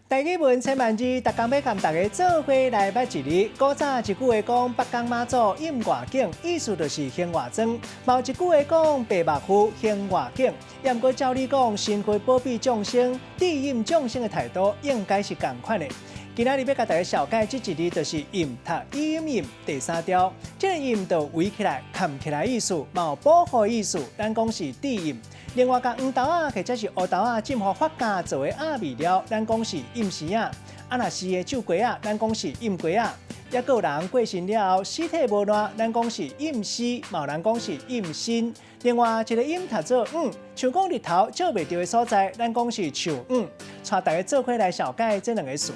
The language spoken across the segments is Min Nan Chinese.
台語文千萬字，逐工欲共大家做伙來捌一字。古早一句話講，北港媽祖蔭外景，意思就是還外妝；嘛有一句話講，白目夫還外景。也毋過照理講，神佛保庇眾生、庇蔭眾生的態度應該是仝款的。今仔日欲共大家紹介這一字，就是蔭，讀伊音蔭第三調。這個蔭就圍起來、崁起來意思，嘛有保護意思，咱講是遮蔭。另外，共黃豆仔或者是烏豆仔浸予發膠做的鴨麵料，咱講是蔭生仔。啊，若是的酒雞仔，咱講是蔭雞仔。抑閣有人過身了後，屍體無爛，咱講是蔭屍，嘛有人講是蔭身。另外一個音讀做向，像講日頭照袂著的所在，咱講是樹向。帶大家做伙來紹介這兩個詞。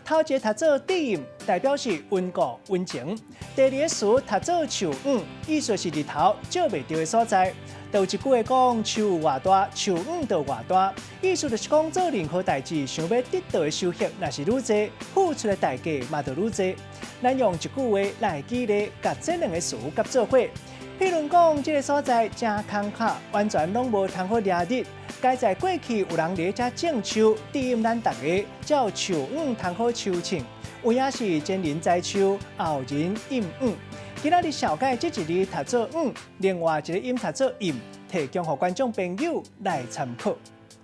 頭一個讀做遮蔭，代表是穩固溫情；第二個詞讀做樹向，意思是日頭照袂著的所在。就有一句話講，樹有偌大，樹向就偌大，意思就是講做任何代誌，想欲得到的收穫，若是愈濟，付出的代價嘛就愈濟。咱用一句話來舉例，共這兩個詞結做伙。譬如講，這個所在誠空曠，完全攏無通好掠日。佳哉過去有人佇遮種樹，遮蔭咱逐家，才有樹向通好收成。有影是前人栽樹，後人蔭向。今仔日紹介這一字讀做向，另外一個音讀做蔭，提供予觀眾朋友來參考。